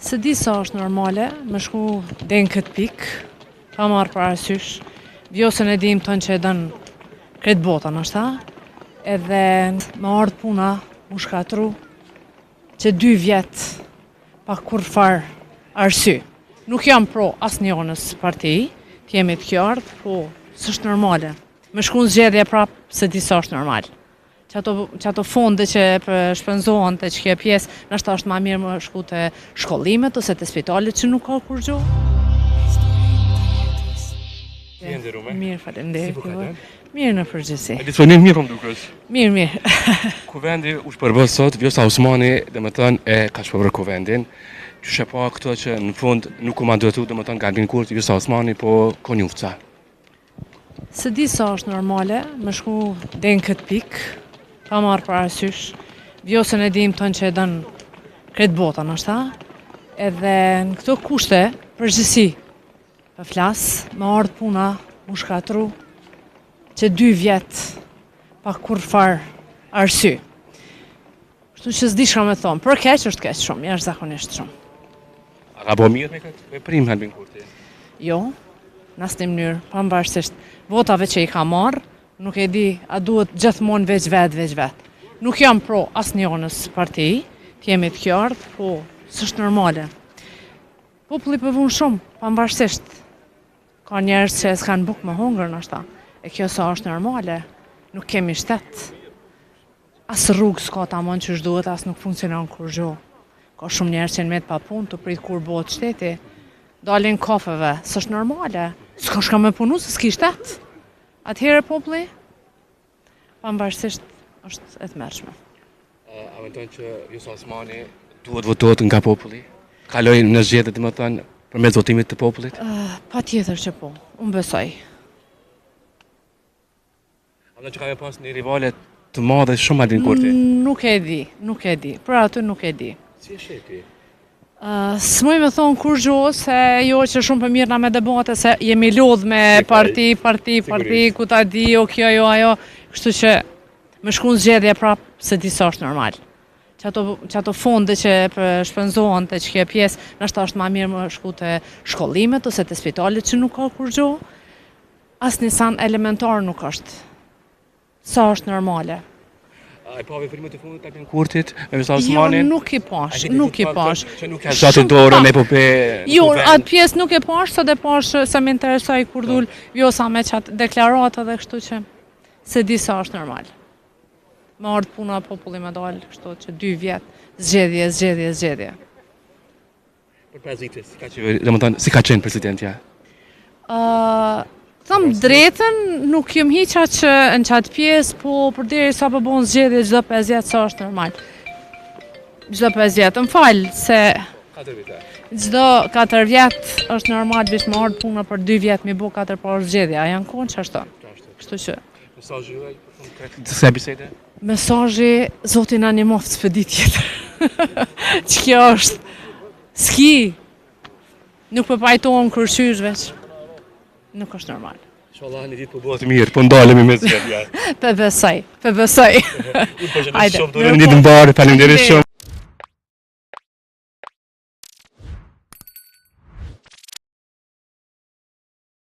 S'e di sa është normale me shku deri në këtë pikë, pa marrë parasysh. Vjosën e dim tonë që e don krejt bota, nashta. Edhe me ardhë puna, mu shkatru, që dy vjet pa kurrfar arsye. Nuk jam pro asnjonës parti, të jemi të qartë, po s'është normale. Me shku në zgjedhje prap, s'e di sa është normal. Qato, qato fonde që shpenzohen te qekjo pjesë, nashta është ma mirë me shku te shkollimet ose te spitalet që nuk ka kurgjo. Si e nderume? Mirë, faleminderit. Si po kalon? Mirë në përgjithësi. E disponim mirë po më dukesh. Mirë, mirë. Kuvendi u shpërbë sot, Vjosa Osmani, domethënë, e ka shpërbërë kuvendin. Qysh e pa këto që në fund nuk u mandatu, domethënë, nga Albin Kurti, Vjosa Osmani, po Konjufca. S'e di sa është normale me shku deri në këtë pikë, pa marrë parasysh. Vjosën e dim tonë që e don krejt bota, nashta. Edhe në këto kushte, përgjithësi, po flas, me ardhë puna, mu shkatru, që dy vjet, pa kurrfar arsye. Kështu që s'di çka me thonë, për keq është keq shumë, jashtëzakonisht shumë. A ka bo mirë me këtë veprim Albin Kurti? Jo, në asnjë mënyrë, pavarësisht votave që i ka marrë, nuk e di, a duhet gjithmonë veç vetë, veç vetë. Nuk jam pro asnjonës parti, të jemi të qartë, po s'është normale. Populli po vun shumë, pavarësisht. Ka njerëz që s'kanë bukë me hongër nashta. E kjo sa është normale, nuk kemi shtet. As rrugë s'ka tamon qysh duhet, as nuk funksionon kurgjo. Ka shumë njerëz që janë met pa punë, tu prit kur bëhet shteti. Dalin kafeve, s'është normale. S'ka shka me punu, se s'ki shtet. Atëherë populli, pavarësisht është e tmerrshme. A mendon që Vjosa Osmani duhet votohet nga populli? Kaloi në zgjedhje, domethënë, përmes votimit të popullit? Uh, patjetër që po, unë besoj. A mendon që ka me pas një rivale të madhe shumë Albin Kurti? Nuk e di, nuk e di. Për aty nuk e di. Si e sheh ti? Uh, S'muj me thonë kurgjo, se jo që shumë po mirrna me debate, se jemi lodhë me parti, parti, parti, ku ta di, jo kjo, jo ajo, kështu që me shku në zgjedhje prap, s'e di sa është normal. Qato, qato fonde që shpenzohen te qekjo pjesë, nashta është ma mirë me shku te shkollimet ose te spitalet që nuk ka kurgjo, Asnjë sen elementar nuk është. Sa është normale. A e pa veprimet e fundit të Albin Kurtit me Vjosa Osmanin? Jo, nuk i pash, nuk i pash. Që nuk e zgjati dorën e po pe... Jo, atë pjesë nuk e pash, sot e pash se më interesoi kur po. dul Vjosa me qatë deklaratë dhe kështu që s'e di sa është normal. Me ardhë puna populli me dalë, kështu që dy vjet, zgjedhje, zgjedhje, zgjedhje. Për 5 vite, si ka qenë, domethënë, si ka qenë presidentja? Ë, uh, them drejtën, nuk jam hiç aq në qatë pjesë, po përderisa po bon zgjedhje çdo 5 vjet sa është normal. Çdo 5 vjet, më fal se 4 vite. Çdo 4 vjet është normal veç me ardhë puna për 2 vjet me bo 4 parë zgjedhje, a janë konë qashtu? Kështu që. Mesazhi juaj për fund të kësaj bisede? Mesazhi, Zoti na ndihmoftë s'po di tjetër. Që kjo është? S'ki. Nuk po pajtohem kurrqysh veç. Nuk është normal. Inshallah një ditë po bëhet mirë, po ndalemi me zgjedhje. Po besoj, po besoj. Unë po shumë dorë një ditë mbarë, faleminderit shumë.